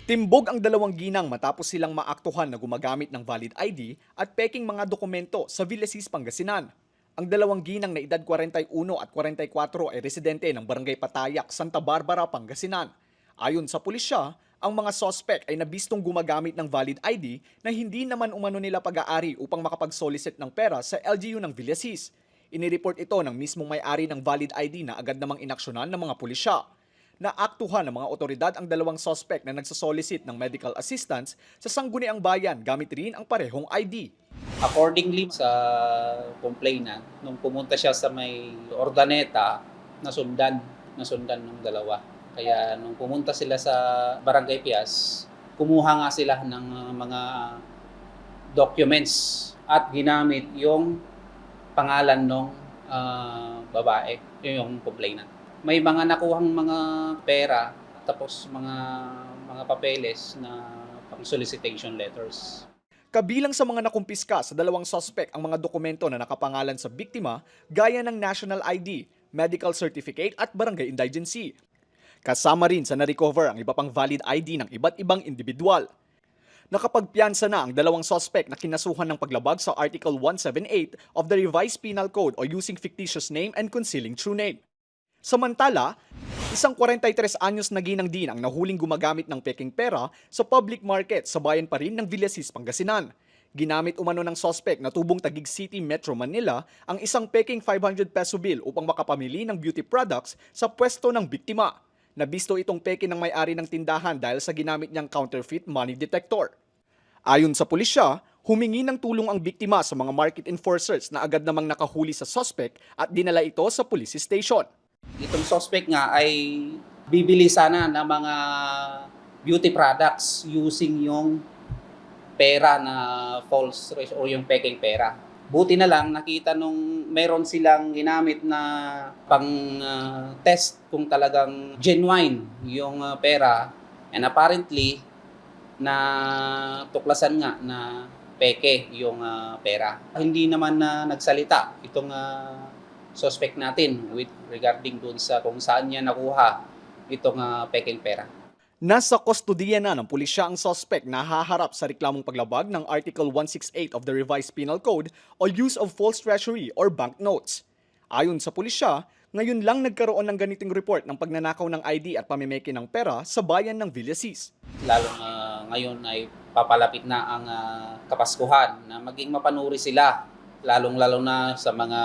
Timbog ang dalawang ginang matapos silang maaktuhan na gumagamit ng valid ID at peking mga dokumento sa Villasis, Pangasinan. Ang dalawang ginang na edad 41 at 44 ay residente ng Barangay Patayak, Santa Barbara, Pangasinan. Ayon sa pulisya, ang mga sospek ay nabistong gumagamit ng valid ID na hindi naman umano nila pag-aari upang makapag-solicit ng pera sa LGU ng Villasis. Inireport ito ng mismong may-ari ng valid ID na agad namang inaksyonan ng mga pulisya. Naaktuhan ng mga otoridad ang dalawang suspect na nagsasolicit ng medical assistance sa Sangguniang Bayan gamit rin ang parehong ID. Accordingly sa complainant, nung pumunta siya sa may Ordaneta, nasundan ng dalawa. Kaya nung pumunta sila sa Barangay Pias, kumuha nga sila ng mga documents at ginamit yung pangalan ng babae, yung complainant. May mga nakuhang mga pera, tapos mga papeles na pang solicitation letters. Kabilang sa mga nakumpiska sa dalawang suspect ang mga dokumento na nakapangalan sa biktima gaya ng national ID, medical certificate at barangay indigency. Kasama rin sa na-recover ang iba pang valid ID ng iba't ibang individual. Nakapagpiyansa na ang dalawang suspect na kinasuhan ng paglabag sa Article 178 of the Revised Penal Code o using fictitious name and concealing true name. Samantala, isang 43 anyos na ginang din ang nahuling gumagamit ng peking pera sa public market sa bayan pa rin ng Villasis, Pangasinan. Ginamit umano ng suspect na tubong Taguig City, Metro Manila ang isang peking 500 peso bill upang makapamili ng beauty products sa pwesto ng biktima. Nabisto itong peke ng may-ari ng tindahan dahil sa ginamit niyang counterfeit money detector. Ayon sa pulisya, humingi ng tulong ang biktima sa mga market enforcers na agad namang nakahuli sa suspect at dinala ito sa police station. Itong suspect nga ay bibili sana ng mga beauty products using yung pera na false o yung peking pera. Buti na lang nakita nung meron silang ginamit na pang test kung talagang genuine yung pera, and apparently na tuklasan nga na peke yung pera. Hindi naman na nagsalita itong suspect natin with regarding doon sa kung saan niya nakuha itong peking pera. Nasa kustodiya na ng pulisya ang suspect na haharap sa reklamong paglabag ng Article 168 of the Revised Penal Code o use of false treasury or banknotes. Ayon sa pulisya, ngayon lang nagkaroon ng ganiting report ng pagnanakaw ng ID at pamimeke ng pera sa bayan ng Villasis. Lalo ngayon ay papalapit na ang Kapaskuhan na maging mapanuri sila, lalong-lalo na sa mga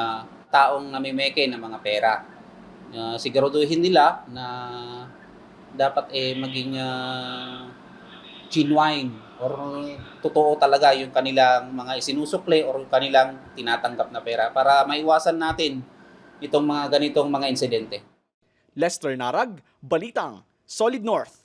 taong namimeke ng mga pera. Siguraduhin nila na dapat maging genuine or totoo talaga yung kanilang mga isinusukle or yung kanilang tinatanggap na pera para maiwasan natin itong mga ganitong mga insidente. Lester Narag, Balitang, Solid North.